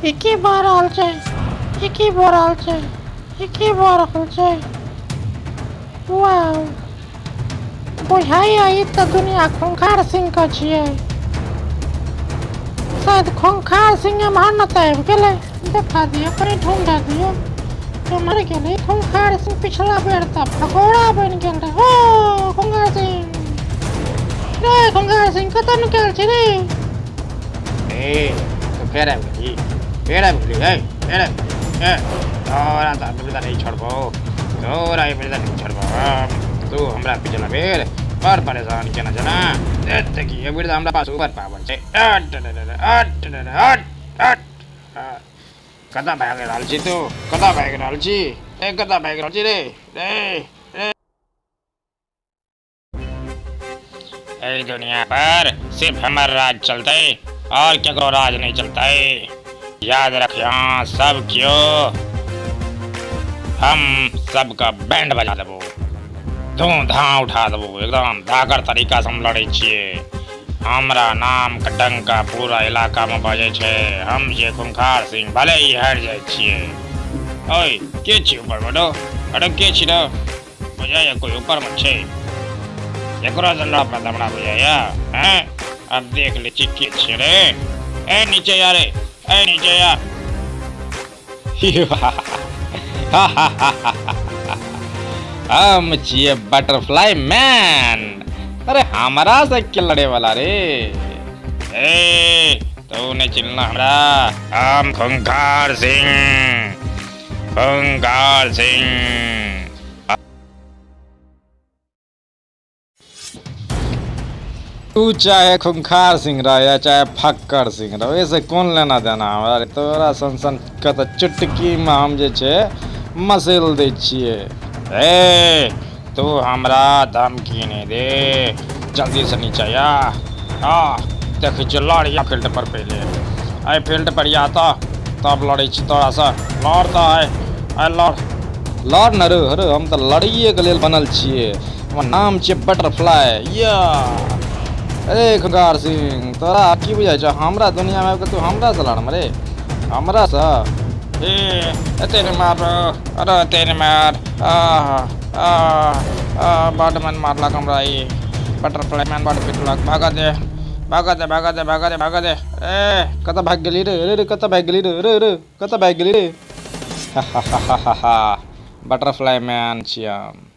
ई की भऽ रहल छै? ई की भऽ रहल छै? ई की भऽ रहल छै? वाओ, बुझाइया ई तऽ दुनिया खूंखार सिंह के छियै। शायद खूंखार सिंह एम्हर न तऽ आबि गेलै। देखा दियौ, कनि ढूंढऽ दियौ। एम्हर गेलै खूंखार सिंह। पिछला बेर तऽ भगोड़ा बनि गेल रहै। ओ खूंखार सिंह रे, खूंखार सिंह, कतऽ नुकायल छी रे? ए, तू फेर आबि गेली? फेर आबि गेली? ए, फेर आबि गेली? ए, तोरा तऽ अभी नहि छोड़बौ, तोरा एहि बेर नहि छोड़बौ। तू हमरा पिछला बेर बड़ परेशान केने छला। देखी, एहि बेर तऽ हमरा पास ऊपर पावर छै। अट अट अट अट। कतऽ भागि रहल छी तू? कतऽ भागि रहल छी? ए, कतऽ भागि रहल छी रे? रे रे, एहि दुनिया पर सिर्फ हमर राज चलतै और केकरो राज नहीं चलतै। याद रखियो सब क्यों, हम सबका बैंड बजा देबो, धूम धा उठा देबो। एकदम धाकर तरीका से हम लड़ै छियै। हमरा नाम के डंका पूरा इलाका में बजै छै। हम जे खूंखार सिंह, भले ही हारि जाइ छियै। ओए, के छी ऊपर में? अरे, के छी रे? बुझाइया कोई ऊपर में छै। एकरो से लड़ पड़त हमरा बुझाइया। हैं, अब देख ले छी के छै रे। ए, नीचे या रे, ए, नीचे या। हम छियै बटरफ्लाई मैन। अरे, हमरा से के लड़े वाला रे? ए, तू नहीं चिन्हना हमरा। हम खूंखार सिंह, खूंखार सिंह। तू चाहे खूंखार सिंह रह या चाहे फक्कर सिंह रह, ओहिसँ कोन लेना देना हमरा रे? तोरा सन सन के तऽ चुटकीमे हम जे छै मसैल दै छियै। ए, तू हमरा धमकी नहीं दे। जल्दी से नीचे आ। आ, देखै छियै, लड़ या फील्ड पर पहिले। एहि फील्ड पर या तऽ तब लड़ै छी तोरासँ। लड़ तऽ, आइ आइ लड़। लड़ न रे। रे, हम तऽ लड़ैएके लेल बनल छियै। हमर नाम छियै बटरफ्लाई या। अरे खूंखार सिंह, तोरा की बुझाइ छौ? हमरा दुनियामे आबि कऽ तू हमरासँ लड़म रे, हमरासँ? ए, एते नहि मार। अरे, एते नहि मार। आह आह आह, बड मन मारलक हमरा ई बटरफ्लाई मैन, बड पिटलक। भागा दे, भागा दे, भागा दे, भागा दे, भागा दे। ए, कतऽ भागि गेली रे? रे रे, कतऽ भागि गेली रे? रे रे, कतऽ भागि गेली रे? बटरफ्लाई मैन छियै हम।